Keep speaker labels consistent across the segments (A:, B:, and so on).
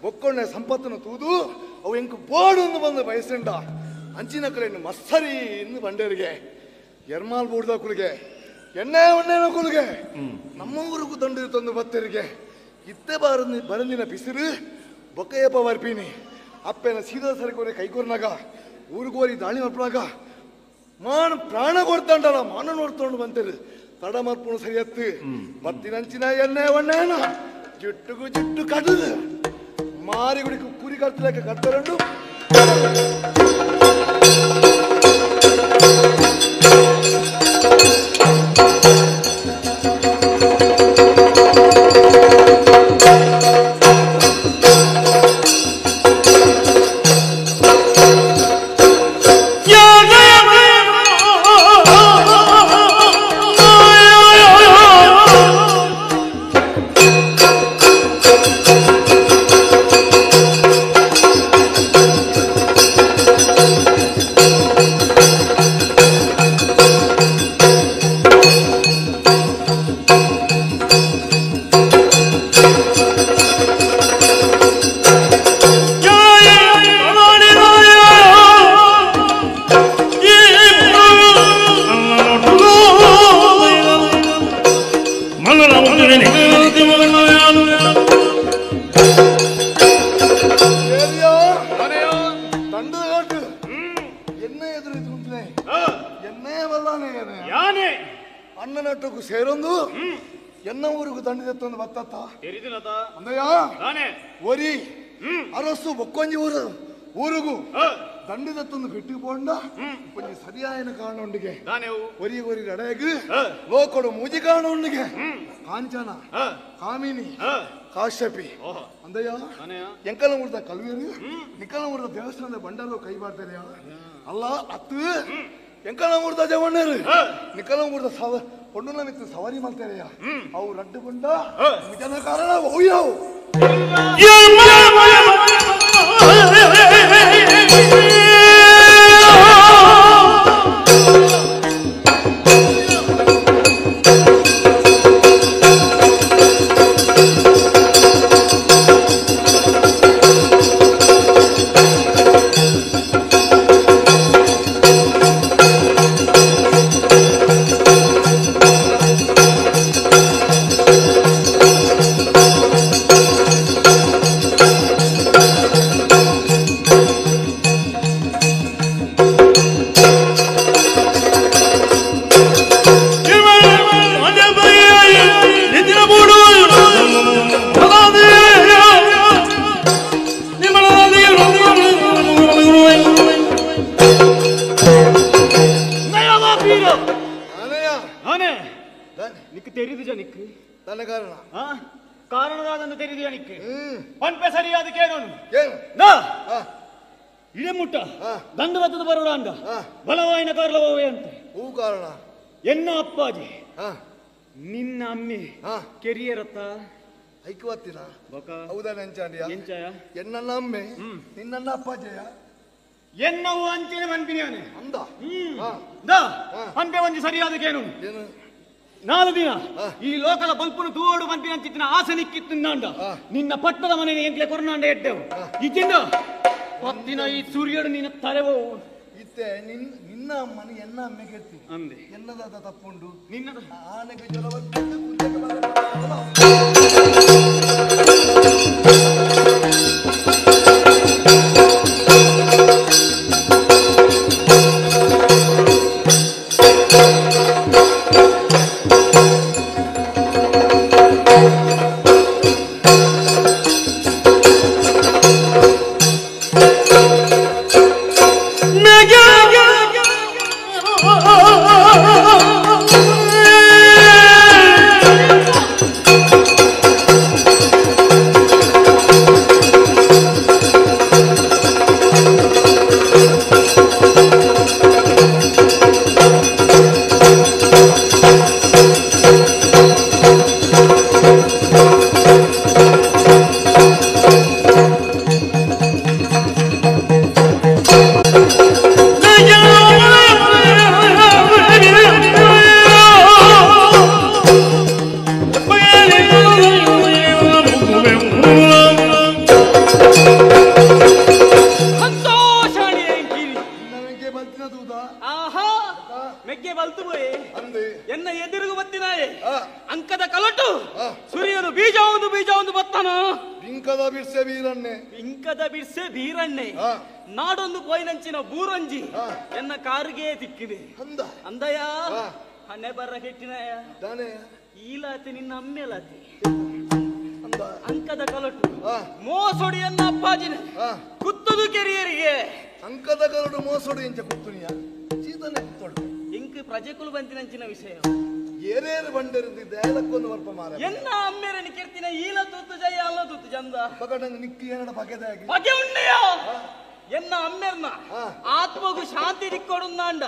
A: ಬೊಕ್ಕೊಂಡೆ ಸಂಪತ್ತನ್ನು ತೂದು ಅವು ಎಂಕು ಬೋಡು ಬಂದು ಬಯಸಂಡ ಅಂಚಿನ ಕಡೆಯನ್ನು ಮಸ್ಸರಿ ಇನ್ನು ಬಂಡೇರಿಗೆ ಎರ್ಮಾಲ್ ಬೂಡ್ದ ಕುಲಿಗೆ ಎಣ್ಣೆ ಒಣ್ಣೆನ ಕುಲಿಗೆ ನಮ್ಮ ಊರಿಗೂ ದಂಡು ತಂದು ಬತ್ತರಿಗೆ ಇತ್ತೆ ಬಾರ ಬರಂದಿನ ಬಿಸಿರು ಬೊಕ್ಕಯ್ಯಪ್ಪ ಬರ್ಪೀನಿ ಅಪ್ಪೆನ ಸೀದಾ ಸರಿಕೋರಿ ಕೈಕೊರ್ನಾಗ ಊರಿಗೋರಿ ದಾಳಿ ಮಲ್ಪನಾಗ ಮಾನ ಪ್ರಾಣ ಕೊಡ್ತಾಂಡಲ್ಲ ಮಾನ ನೋಡ್ಕೊಂಡು ಬಂತೇರಿ ತಡ ಮರ್ಪುಣ ಸರಿಯತ್ತು ಬತ್ತಿನಂಚಿನ ಎಣ್ಣೆ ಒಣ್ಣೆನ ಜಿಟ್ಟುಗು ಜಿಟ್ಟು ಕಡದು ಮಾರಿಗುಡಿ ಕುರಿ ಕರ್ತಲಕ್ಕೆ ಕರ್ತರಂಡು ಅರಸು ಬೊಕ್ಕೊಂಜಿ ಊರು ಊರುಗು ದಂಡಿದತ್ತೊಂದು ಪೆಟ್ಟಿಗೆ ಪೋಂಡ ಕೊಂಚ ಸರಿಯಾಯನ ಕಾರಣ ಉಂಡಿಗೆ ಒರಿ ಒರಿ ರಡೆಗ್ ಲೋಕೊಡು ಮೂಜಿ ಕಾರಣ ಉಂಡಿಗೆ ಕಾಂಚನ ಕಾಮಿನಿ ಕಾಶ್ಯಪಿ ಅಂದಯ್ಯ ಎಂಕಲ ಊರ್ದ ಕಲ್ವೇರು ನಿಕಲ ಊರ್ದ ದೇವಸ್ಥಾನದ ಬಂಡಾರು ಕೈ ಬಾಡ್ತಾರೆ ಅಲ್ಲ ಅತ್ತು ಎಂಕಲ ಊರ್ದ ಜವಣ್ಣರು ನಿಕಲ ಊರ್ದ ಸವ ಪೊಣ್ಣುನ ಮಿತ್ತು ಸವಾರಿ ಮಾಡ್ತಾರೆ ಅವು ರಡ್ಡು ಬಂಡ ಜನ ಕಾರಣ ಒಯ್ಯವು.
B: ಎನ್ನ ಅಪ್ಪಾಜಿ ನಿನ್ನ ಅಮ್ಮಿ ಕೆರಿಯರತ್ತ
A: ಐಕ್ವತ್ತಿನ ಹೌದಾ ನೆಂಚಾಂಡಿಯ ಎನ್ನ ಅಮ್ಮೆ ನಿನ್ನ ಅಪ್ಪಾಜಯ
B: ಎನ್ನವು ಅಂಚಿನ ಮನ್ಪಿನಿಯಾನೆ
A: ಅಂದ
B: ಅಂಬೆ ಒಂಜಿ ಸರಿಯಾದಕ್ಕೇನು ನಾಲು ದಿನ ಈ ಲೋಕದ ಬಲ್ಪುನು ತೂವಡು ಮನ್ಪಿನಂಚಿತ್ತಿನ ಆಸೆ ನಿಕ್ಕಿತ್ತು ನಾಂಡ ನಿನ್ನ ಪಟ್ಟದ ಮನೆ ಎಂಕ್ಲೆ ಕೊರನಾಂಡ ಎಡ್ಡೆವು ಇದ್ದಿಂದ ಪತ್ತಿನ ಈ ಸೂರ್ಯಡು ನಿನ್ನ ತಲೆವು
A: ಇತ್ತೆ ನಿನ್ನ ಅಮ್ಮನ ಎನ್ನ ಅಮ್ಮೆ ಕೇಳ್ತೀನಿ
B: ಅಂದೆ
A: ಎನ್ನದಾದ ತಪ್ಪುಂಡು
B: ನಿನ್ನದ
A: ಆನೆಗೆ ಜ್ವರ
B: ಬೀರಗು ಬತ್ತಿನಾಯೆ ಅಂಕದ ಕಲಟು ಸೂರ್ಯನು ಬೀಜ ಒಂದು ಬೀಜ ಒಂದು ಬತ್ತಾನ
A: ಬಿಂಕದ ಬಿರ್ಸೆ ಬೀರಣ್ಣೆ
B: ಬಿಂಕದ ಬಿರ್ಸೆ ಬೀರಣ್ಣೆ ನಾಡೊಂದು ಪೋಯಿನಂಚಿನ ಬೂರಂಜಿ ಎನ್ನ ಕಾರಿಗೆ ತಿಕ್ಕಿದೆ
A: ಅಂದ
B: ಅಂದಯ ಹಣೆ ಬರ ಕೆಟ್ಟಿನಾಯ ಈಲಾತಿ ನಿನ್ನ ಅಮ್ಮೇಲಾತಿ ಅಂಕದ ಕಲಟು ಮೋಸೊಡಿಯನ್ನ ಅಪ್ಪಾಜಿನ ಕುತ್ತದು ಕೆರಿಯರಿಗೆ
A: ಅಂಕದ ಕಲಟು ಮೋಸೊಡಿ ಎಂಚ ಕುತ್ತುನಿಯ ಚೀತನೆ ಕುತ್ತೊಡು
B: ಇಂಕ್ ಪ್ರಜೆಕುಲು ಬಂತಿನಂಚಿನ ವಿಷಯ
A: ಏರೇರು ಬಂಡೆರಿದ್ದ ದೇಲಕ್ಕೊಂದು ವರ್ಪ ಮಾರ
B: ಎನ್ನ ಅಮ್ಮೇರನಿ ಕೆರ್ತಿನ ಈಲ ತೂತು ಜಯ ಅಲ್ಲ ತೂತು ಜಂದ
A: ಪಕಡಂಗ ನಿಕ್ಕಿ ಏನಡ ಪಗೆದಾಗಿ
B: ಪಗೆ ಉಣ್ಣೆಯ ಎನ್ನ ಅಮ್ಮೇರ್ನ ಆತ್ಮಗೂ ಶಾಂತಿ ದಿಕ್ಕೊಡುಂದಾಂಡ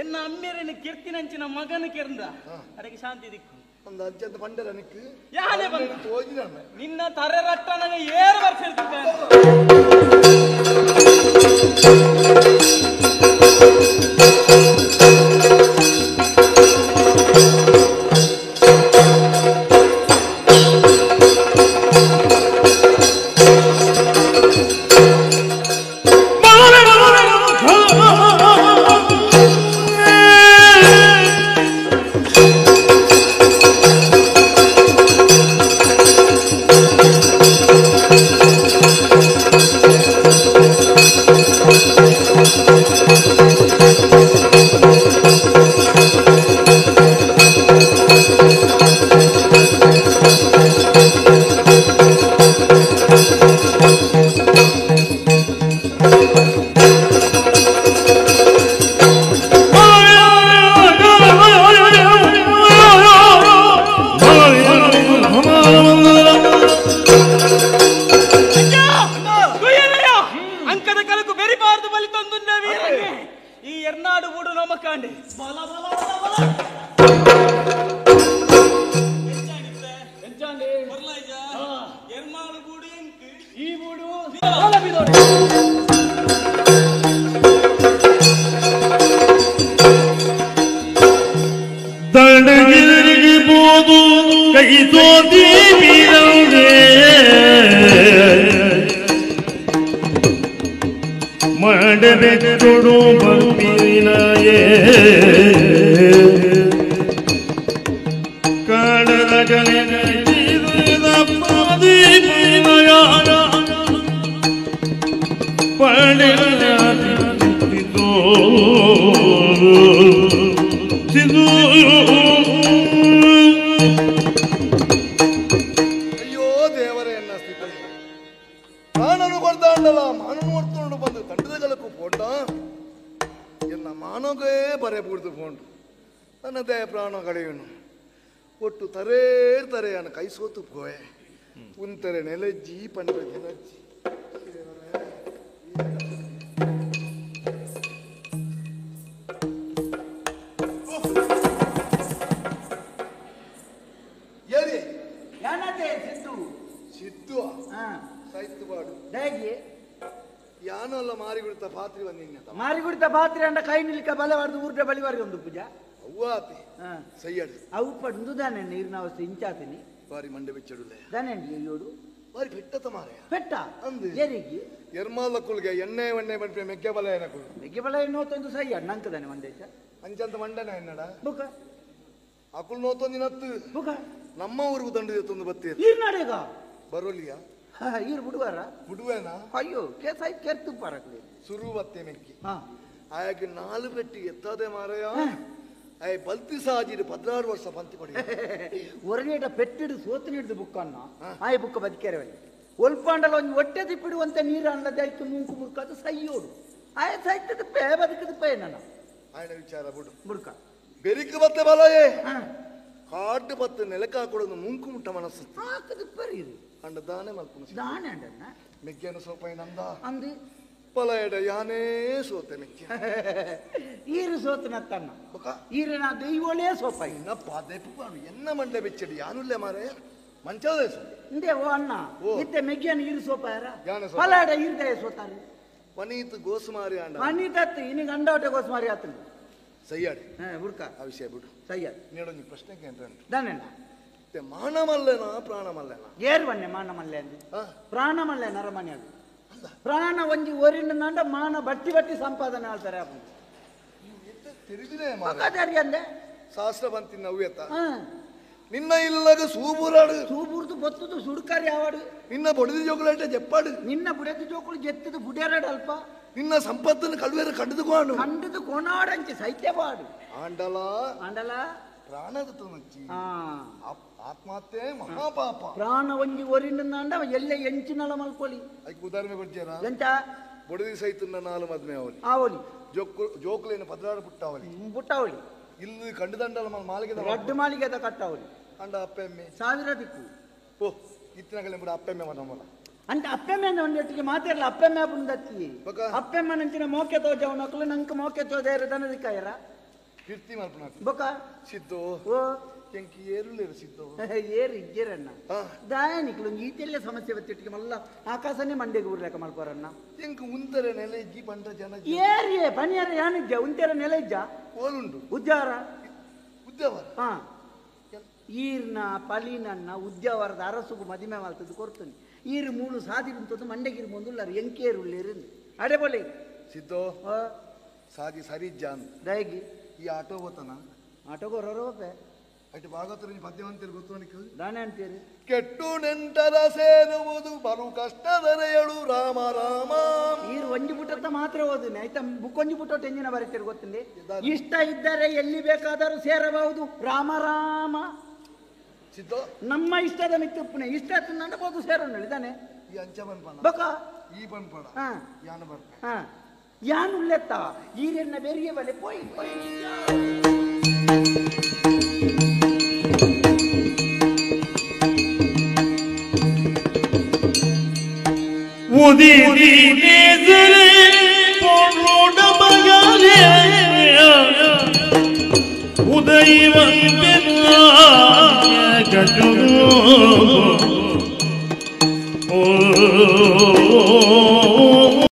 B: ಎನ್ನ ಅಮ್ಮೇರನಿ ಕೆರ್ತಿನಂಚಿನ ಮಗನ ಕೆರ್ಂದ ಅದಕ್ಕೆ ಶಾಂತಿ ದಿಕ್ಕು
A: ಒಂದು ಅಜ್ಜಂತ ಬಂಡೆರ ನಿಕ್ಕು
B: ಯಾನೆ ಬಂದ ನಿನ್ನ ತರೆ ರಟ್ಟ ನನಗೆ ಏರು ವರ್ಷ ಇರ್ತಿದ್ದಾನೆ. ಅಂಕದ ಕಲಕು ಬೆರಿಬಾರದು ಬಲಿ ತಂದು ಈ ಎರ್ನಾಡು ಬೂಡು ನಮ್ಮ ಕಾಂಡೆ ಬಲ ಬಲ ಬಲ ಬಲ ಎರ್ನಾಡು ಬೂಡು ಈ ಬೂಡು
C: ದಡಗಿರಬಹುದು ಕೈ ತೋತಿ ಮಾಡಬೇಕೊಡು ಬಂಪಿನಾಯೇ
A: ಅಯ್ಯೋ ದೇವರೇ ಎನ್ನ ಸ್ಥಿತಿ ಪ್ರಾಣನು ಕೊಡ್ತಾಂಡಲ್ಲ ಮಾನನು ಹೊರ್ತುಂಡು ಬಂದು ತಂಡದಗಳಕ್ಕೂ ಪೋಟ ಎನ್ನ ಮಾನಗೇ ಬರೆ ಬುಡ್ದು ಪೋಂಡು ತನ್ನದೇ ಪ್ರಾಣ ಕಡೆಯನು ಒಟ್ಟು ತರೇ ತರೆಯನ್ನು ಕೈ ಸೋತು ಪೋಯೆ ಉಂತರೆ ನೆಲಜ್ಜಿ ಪಂಡ ಜನಜ್ಜಿ ಏರಿ
D: ಸಿದ್ದು
A: ಸಿದ್ದು ಸಾಹಿತ್ಯ ಬಾಡು
D: ಹೇಗೆ
A: ಯಾನಲ್ಲ ಮಾರಿಗುಡಿತ ಪಾತ್ರಿ ಬಂದಿನ
D: ಮಾರಿಗುಡಿತ ಪಾತ್ರೆ ಅಂಡ ಕೈ ನಿಲ್ಕ ಬಲವಾರ್ದು ಊರ್ಟ ಬಲಿವಾರಿ ಒಂದು ಪೂಜಾ
A: ಅವ್ವಾತಿ ಸೈಯಡ್
D: ಅವು ಪಂದು ದಾನೆ ನೀರಿನ ಅವಸ್ಥೆ ಇಂಚಾತಿನಿ
A: ಬಾರಿ ಮಂಡೆ ಬಿಚ್ಚಡುಲೆ
D: ದಾನೆ ಅಯ್ಯೋಡು
A: ಬಾರಿ ಪೆಟ್ಟತ ಮಾರಯ
D: ಪೆಟ್ಟ
A: ಅಂದು
D: ಏರಿಗೆ
A: ಎರ್ಮಾಲ ಕುಲ್ಗೆ ಎಣ್ಣೆ ಎಣ್ಣೆ ಬಂದ್ರೆ ಮೆಕ್ಕೆ ಬಲ ಏನಕುಲು
D: ಮೆಕ್ಕೆ ಬಲ ನೋತೊಂದು ಸೈ ಅಣ್ಣಂಕದಾನೆ ಒಂದೇಶ
A: ಅಂಚಂತ ಮಂಡನೆ ಎನ್ನಡ
D: ಬುಕ
A: ಅಕುಲ್ ನೋತೊಂದಿನತ್ತು
D: ಬುಕ
A: ನಮ್ಮ ಊರಿಗೆ ದಂಡು ತಂದು ಬತ್ತೀರಿ
D: ಈರ್ನಾಡೇಗ
A: ಬರೋಲಿಯ
D: ಈರ್ ಬಿಡುವಾರ
A: ಬಿಡುವೇನಾ
D: ಅಯ್ಯೋ ಕೇಸ ಆಯ್ತು ಕೆರ್ತು ಪಾರಕ್ಲಿ
A: ಸುರು ಬತ್ತೆ ಮೆಕ್ಕಿ ಆಯಾಕೆ ನಾಲು ಪೆಟ್ಟಿ ಎತ್ತದೆ ಮಾರಯ ಆಯ್ ಬಲ್ತಿ ಸಾಜಿಡು 16 ವರ್ಷ ಪಂತಿ ಪಡಿ
D: ಒರಗೇಟ ಪೆಟ್ಟಿಡು ಸೋತು ಹಿಡಿದು ಬುಕ್ಕನ್ನ ಆಯ್ ಬುಕ್ಕ ಬದುಕೇರವಲ್ಲಿ ಒಲ್ಪಾಂಡಲ ಒಂದು ಹೊಟ್ಟೆ ತಿಪ್ಪಿಡುವಂತ ನೀರು ಅಲ್ಲದೆ ಆಯ್ತು ಮೂಕು ಮುರ್ಕಾದು ಸೈಯೋಡು ಆಯ ಸೈತದ ಪೇ ಬದುಕದ ಪೇ ನನ್ನ
A: ಆಯ್ನ ವಿಚಾರ ಬಿಡು
D: ಬುಡ್ಕ
A: ಬೆರಿಕು ಬತ್ತೆ ಬಲಯೇ ಕಾಟು ಬತ್ತು ನೆಲಕ ಹಾಕೊಡೋದು ಮುಂಕು ಮುಟ್ಟ ಮನಸ್ಸು
D: ಹಾಕದು ಪರಿ
A: ಅಂಡ ದಾನೆ ಮಲ್ಪುನ
D: ದಾನೆ ಅಂಡನ್ನ
A: ಮೆಗ್ಗೆನು ಸೋಪೈ ನಂದ
D: ಅಂದು
A: ಪಲಯಡ ಯಾನೇ ಸೋತೆ ಮೆಗ್ಗೆ
D: ಈರು ಸೋತನತ್ತನ್ನ ಈರಿನ ದೈವಳೇ ಸೋಪಾಯಿ
A: ಪದೇ ಎನ್ನ ಮಂಡೆ ಬೆಚ್ಚಡಿ ಯಾನುಲ್ಲೇ ಮಾರೇ ಮಂಚದೇ
D: ಇಂದೇ ಓ ಅಣ್ಣ ಇತ್ತೆ ಮೆಗ್ಗೆನ ಈರು ಸೋಪಾಯರ ಪಲಾಡ ಈರ್ದಯ ಸೋತಾರೆ
A: ಪನೀತ್ ಗೋಸುಮಾರಿ ಅಂಡ
D: ಪನೀತತ್ತು ಇನಿಗೆ ಅಂಡವಟೆ ಗೋಸುಮಾರಿ ಆತನು
A: ಸಯ್ಯಾಡಿ
D: ಹುಡ್ಕ
A: ಆ ವಿಷಯ ಬಿಡು
D: ಸಯ್ಯಾಡಿ
A: ನೀಡೊಂದು ಪ್ರಶ್ನೆ ಕೇಂದ್ರ
D: ದಾನೆಣ್ಣ
A: ಮಾನಮಲ್ಲೆನಾ ಪ್ರಾಣಮಲ್ಲೆನಾ
D: ಏರ್ವನ್ನೆ ಮಾನಮಲ್ಲೆ ಅಂದು ಪ್ರಾಣಮಲ್ಲೆ ನರಮನೆ ಅದು ಪ್ರಾಣ ಒಂಜಿ ಒರಿನ ನಂಡ ಮಾನ ಬಟ್ಟಿ ಬಟ್ಟಿ ಸಂಪಾದನೆ ಆಳ್ತಾರೆ
A: ತಿಳಿದಿದೆ
D: ಅಂದೆ
A: ಶಾಸ್ತ್ರ ಬಂತಿನ ಅವ್ಯತ ನಿನ್ನ ಇಲ್ಲಗ ಸೂಬೂರಾಡು
D: ಸೂಬೂರ್ದು ಬೊತ್ತದು ಸುಡುಕಾರಿ ಯಾವಾಡು
A: ನಿನ್ನ ಬೊಡದಿ ಜೋಕುಲಾಟ ಜಪ್ಪಾಡು
D: ನಿನ್ನ ಬುಡದಿ ಜೋಕುಲು ಜೆತ್ತದು ಬುಡ್ಯಾರಾಡು ಅಲ್ಪ
A: ನಿನ್ನ ಸಂಪತ್ತನ್ನು ಕಳುವೆರ ಕಂಡದು
D: ಕಂಡದು ಕೊನಾಡಂಚಿ ಸೈತ್ಯವಾಡು
A: ಆಂಡಲ
D: ಆಂಡಲ
A: ಪ್ರಾಣದ ತುಮಚ್ಚಿ ಆತ್ಮಹತ್ಯೆ ಮಹಾಪಾಪ
D: ಪ್ರಾಣ ಒಂಜಿ ಒರಿನ ಎಲ್ಲ ಎಂಚಿನಲ ಮಲ್ಕೊಲಿ
A: ಅದಕ್ಕೆ ಉದಾಹರಣೆ ಕೊಡ್ತೀರಾ
D: ಎಂತ
A: ಬೊಡದಿ ಸೈತನ್ನ ನಾಲು ಮದ್ಮೆ ಅವಲಿ
D: ಆವಲಿ
A: ಜೋಕು ಜೋಕುಲೇನು ಪದ್ರಾಡು ಪುಟ್ಟಾವಲಿ
D: ಪುಟ್ಟಾವಲಿ
A: ಇಲ್ಲಿ ಕಂಡದಂಡಲ ಮಾಲಿಗೆ
D: ರಡ್ಡು ಮಾಲಿಗೆದ ಕಟ್ಟಾವಲಿ
A: ಅಂಡ ಅಪ್ಪೆಮ್ಮೆ
D: ಸಾವಿರ ದಿಕ್ಕು
A: ಓ ಇತ್ತಿನಗಲೆ ಬಿಡ ಅಪ್ಪೆಮ್ಮೆ ಮನಮಲ
D: ಅಂತ ಅಪ್ಪೆಮ್ಮೆ ಒಂದೊಟ್ಟಿಗೆ ಮಾತಾಡಲ್ಲ ಅಪ್ಪೆಮ್ಮೆ ಪುಂದತ್ತಿ ಅಪ್ಪೆಮ್ಮ ನಂಚಿನ ಮೋಕೆ ತೋಜವನಕಲು ನಂಗೆ ಮೋಕೆ ತೋಜಾರ ದನದಿಕ್ಕಾಯರ
A: ಕೀರ್ತಿ ಮಲ್ಪನ
D: ಬೊಕ
A: ಸಿದ್ದು
D: ಓ
A: ಎಂಕಿ ಏರುಲೇರು ಸಿದ್ದು
D: ಏರು ಇಜ್ಜೇರಣ್ಣ ದಾಯನಿಕ್ಲು ಈತೆಲ್ಲ ಸಮಸ್ಯೆ ಬತ್ತಿಟ್ಟಿಗೆ ಮಲ್ಲ ಆಕಾಶನೇ ಮಂಡೆಗೆ ಊರ್ಲೆಕ್ಕ ಮಲ್ಪರಣ್ಣ
A: ಎಂಕ್ ಉಂತರ ನೆಲೆ ಇಜ್ಜಿ ಬಂಡ ಜನ
D: ಏರಿಯೇ ಪನಿಯರ ಯಾನಿಜ್ಜ ಉಂತರ ನೆಲೆ ಇಜ್ಜ
A: ಓಲುಂಡು
D: ಉದ್ಯಾವರ
A: ಉದ್ಯಾವರ
D: ಹಾ ಈರ್ನ ಪಲಿನನ್ನ ಉದ್ಯಾವರದ ಅರಸುಗು ಮದಿಮೆ ಮಲ್ತದ್ದು ಕೊಡ್ತೀನಿ ಈರು ಮೂಳು ಸಾದಿರುಂತದ್ದು ಮಂಡೆಗಿರು ಮುಂದುಲ್ಲಾರು ಎಂಕೇರುಳ್ಳೇರು ಅಡೆ ಬೋಲೆ
A: ಸಿದ್ದು ಸಾದಿ ಸರಿ ಜಾನ್
D: ದಯಗಿ
A: ಈ ಆಟೋ ಹೋತನ
D: ಆಟೋಗೆ ಹೊರರೋಪೆ
A: ಅటు ಭಾಗವತರ ಪದ್ಯವಂತರು ಗೊತ್ತು ನನಗೆ
D: ದಾನೆ ಅಂತೀರಿ
A: ಕೆಟ್ಟು ನೆಂಟರ ಸೇರುವುದು ಬಲು ಕಷ್ಟದರೆಯಳು ರಾಮ ರಾಮ
D: ಈರು ಒಂಜಿ ಪುಟತ್ತ ಮಾತ್ರ ಓದುನೆ ಆಯ್ತಾ ಬುಕ್ಕೊಂಜಿ ಪುಟ ಎಂಜಿನ ಬರೀತೀರಿ ಗೊತ್ತುಂಡಿ ಇಷ್ಟ ಇದ್ದರೆ ಎಲ್ಲಿ ಬೇಕಾದರೂ ಸೇರಬಹುದು ರಾಮ ರಾಮ
A: ಸಿದ್ದು
D: ನಮ್ಮ ಇಷ್ಟದ ಮಿತ್ತುಪ್ಪನೆ ಇಷ್ಟ ಬೋದು ಸೇರೋಣ ಇದ್ದಾನೆ
A: ಈ ಅಂಚ ಬನ್ಪಣ
D: ಬಕ
A: ಈ ಬನ್ಪಣ
D: ಹಾ
A: ಯಾನ ಬರ್ಪ
D: ಹಾ ಯಾನ್ ಉಳ್ಳೆತ್ತ ಈರೆನ್ನ ಬೆರಿಯ ಬಲೆ ಪೋಯಿ ಪೋಯಿ
C: ಉದಿರಿ ನೇಸರೆ ಪೊನ್ನೋಡ ಮಗನೇ ಉದಯವಂತೆ ಗಜೋ ಓ